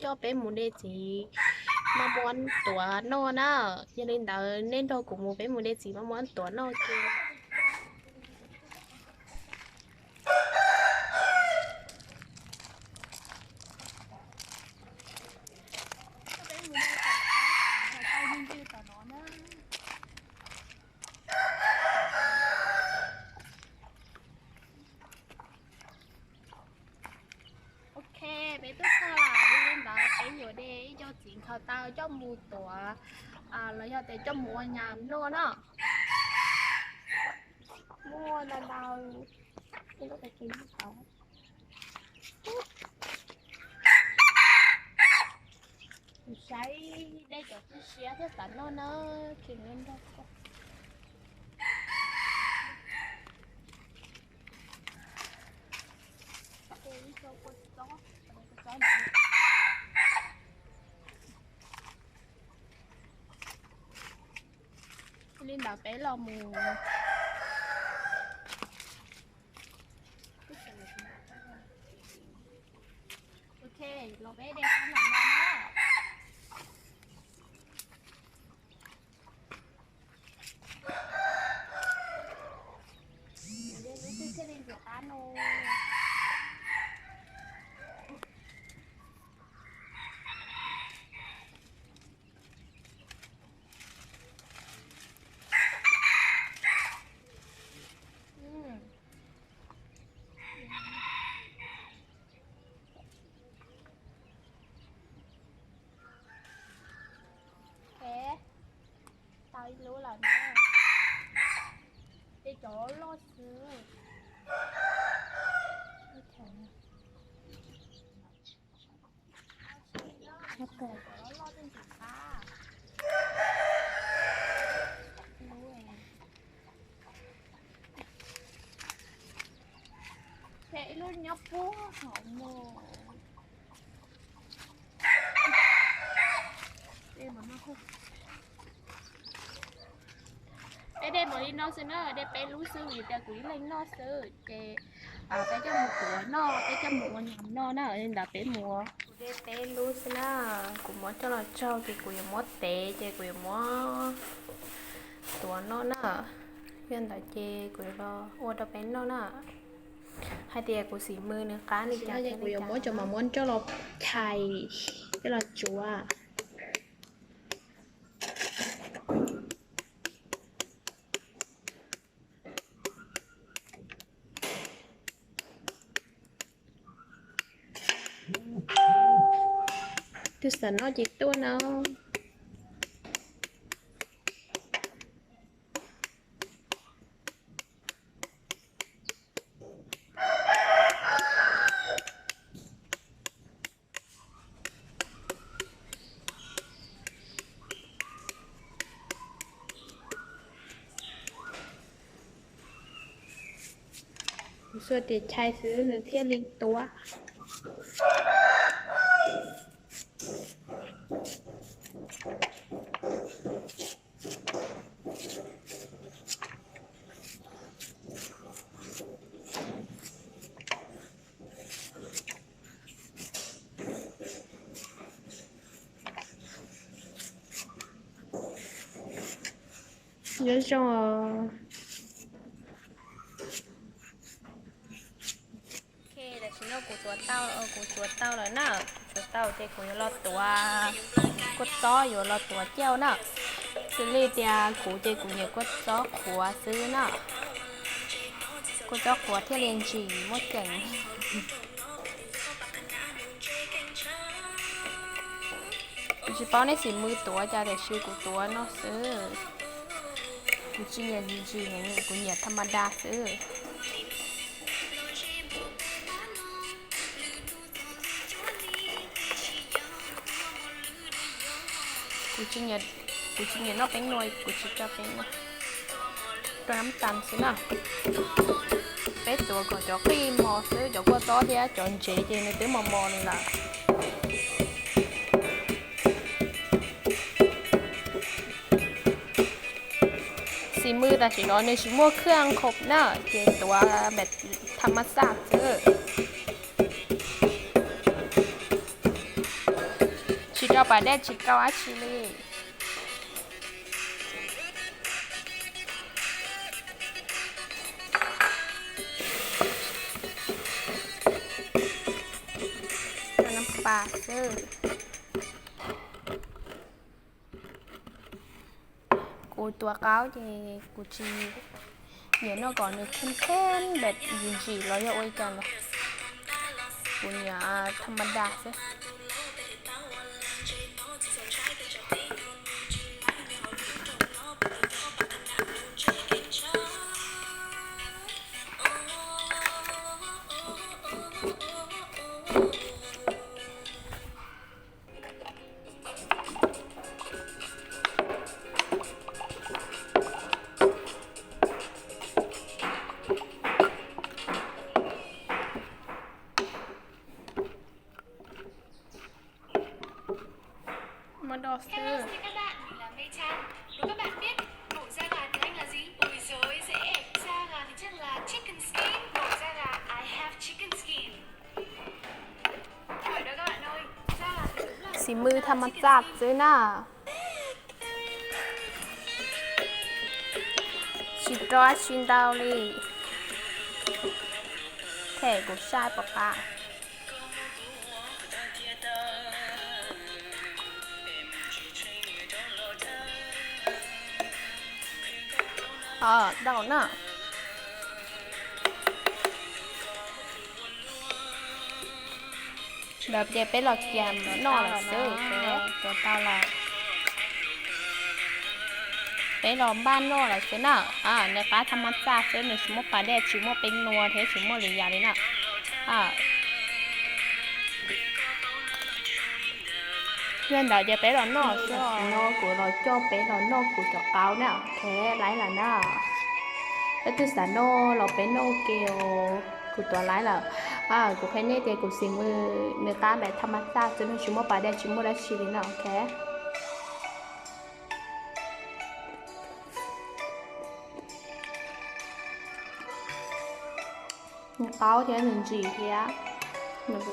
coj peb mus de txiv maj muab tuav noj na. Yog li ntawd nej nrog kuv mus peb mus de txiv maj muab tuav noj ke. Ok, peb tuaj txog lawm, yog li ntawd peb yuav de ib co txiv nkhaus taw coj mus tuav los yog tias coj mus ua nyam noj na. Muaj ntau ntau. Kuv saib dej cov tib siab thiab xav noj na, kheev nrog koj. Li ntawd peb los mus. Ok, los peb de qab nram no na. De lub twg thiaj li ntxim qab no. Tau ib lub lawm na. Tej cov loj xwb. Ib lub nyob puag hauv no. Peb de mus li no xwb na, de peb lub xwb vim tias kuv ib leeg noj xwb ces peb coj mus tuav noj, peb coj mus ua nyam noj na, li ntawd peb mus. Kuv de peb lub xwb na, kuv muab coj los tsaug ces kuv yuav muab tev ces kuv yuav muab tuav noj na. Yog ntawd ces kuv yuav los ua rau peb noj na. Hais tias kuv xim mws nws qab li cas ces kuv yuav muab cov mas muab coj los chais, coj los tsuav. Tus xav noj ces tuaj no. Kuv xua tias chais xwb nws thiaj li tuav. Nyob zoo. Ok, tam sim no kuv tuav tau, kuv tuav tau lawm na, kuv tuav tau ces kuv yuav los tuav kua txob, yuav los tuav cauj na. Xws li tias kuv ces kuv nyiam kua txob qhuav xwb na, kua txob qhuav thiaj li ntsim muaj ceem. Kuv tsis paub neb xim mws tuav cas tiam sis kuv tuav no xwb. Kuv tsis nyiam ntsim heev, kuv nyiam tha ma da xwb. Kuv tsis nyiam noj peeb nua, kuv tsis tso peeb nua, rau nab tas xwb na. Peb tuav kom cov qij mos xwb, cov kua txob thiab cov ntsev ces nws twb mos mos li lawm. Xim mws tam sim no nws tsis muaj khwj khob na, ces tuav npe tha ma xaj xwb. Pas dej tsis rau dab tsi li. Pas xwb. Kuv tuav qaub ces kuv tsis nyiam noj kom nws kheej kheej npem ntsim ntsim los yog ua li cas los, kuv nyiam tha ma da xwb. Muab do xwb. Xim mws tha ma txaj xwb na. Tsis rau dab tsi ntau li. Them kuv saib pom qab. Dau na. Ntawd ces peb los cia noj lawm xwb. Tuav tau lawm, peb los npaj noj lawm xwb na. Nws qab tha ma txaj xwb, nws tsis muaj pas dej, tsis muaj peb nua thiab tsis muaj lwm yam li na. Yog ntawd ces peb los noj xwb. Tam sim no kuv los coj peb los noj kuv cov qaub na. Ok, laib lawm na. Leej twg xav noj los peb noj ua ke os. Kuv tuav laib lawm. Kuv qhia nej tias kuv xim mws nws qab npaum tha ma txaj xwb, nws tsis muaj pas dej tsis muaj dab tsi li na. Ok. Nws qaub thiab nws ntsim thiab. Nws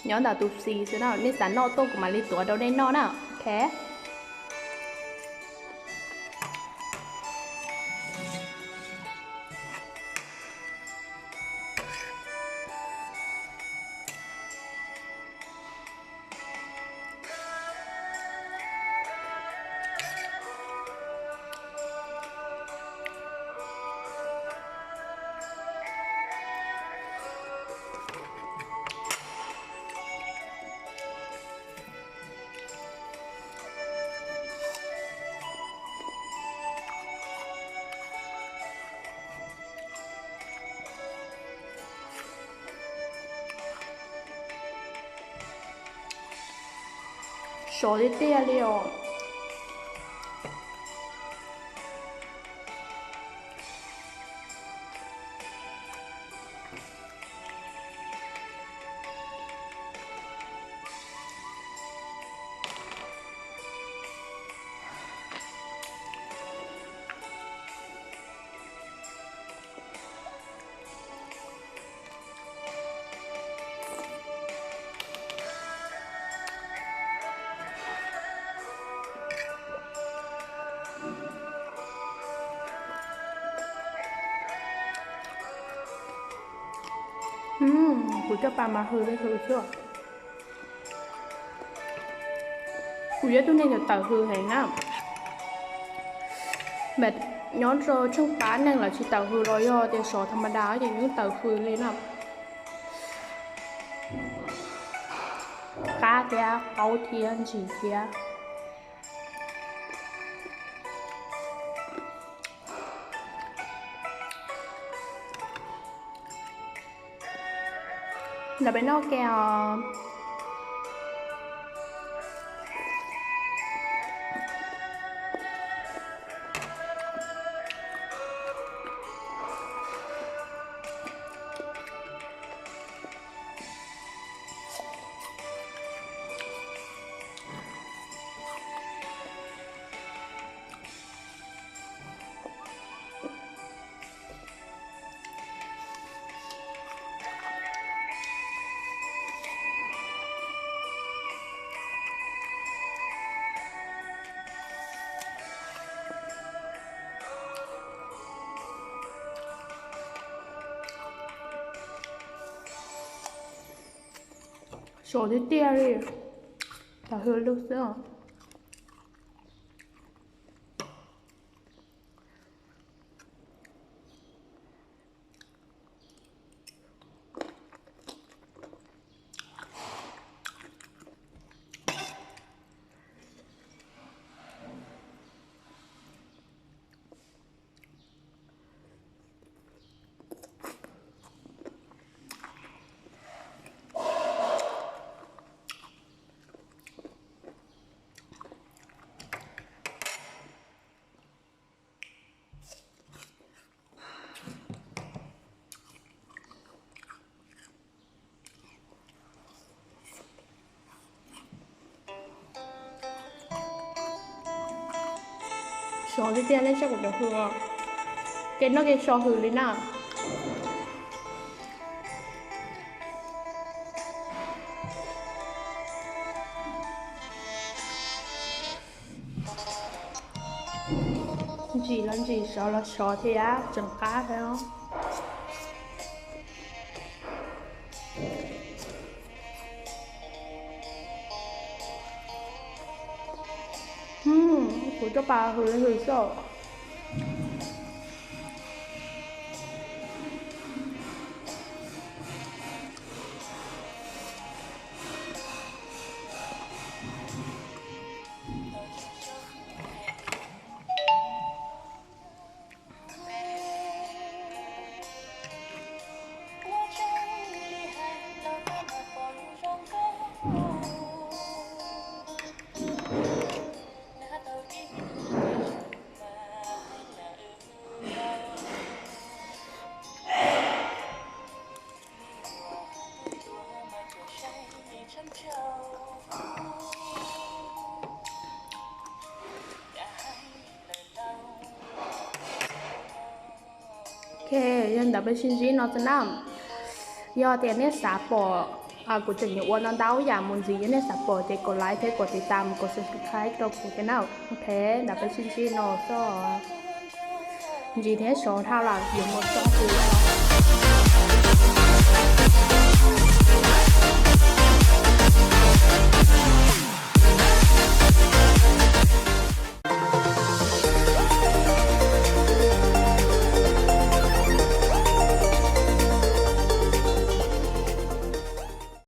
nyob ntawm tus xis xwb na, nej xav noj tuaj kuv mam li tuav rau nej noj na. Ok. Sov tiag tiag li os. Kuv coj pas mas hws li hws xwb. Kuv yog ib tug neeg tawm hws heev na. Mas nyob rau tsheej qab neeg lawv tsis tawm hws los yog tias sov tha ma da ces yeej tawm hws li na. Qab thiab qaub thiab ntsim thiab. Ntawd peb noj ke os. Sov tiag tiag li, tas hws lug xwb os. Sov tiag tiag, nej saib kuv cov hws, kev noj kev so hws li na. Ntsim los ntsim, sov los sov thiab, tseem qab thiab. Kuv coj pas hws li hws xwb. Ok, yog ntawd peb sib ntsib no xwb na. Yog tias nej xav pom kuv tseem yuav ua ntau ntau yam mus ntxiv, yog nej xav pom ces kom like thiab kom tiv tam, kom subscribe rau kuv thiab na. Ok, ntawd peb sib ntsib no xwb. Ntsim thiab sov dhau lawm, yuav mus tso hws.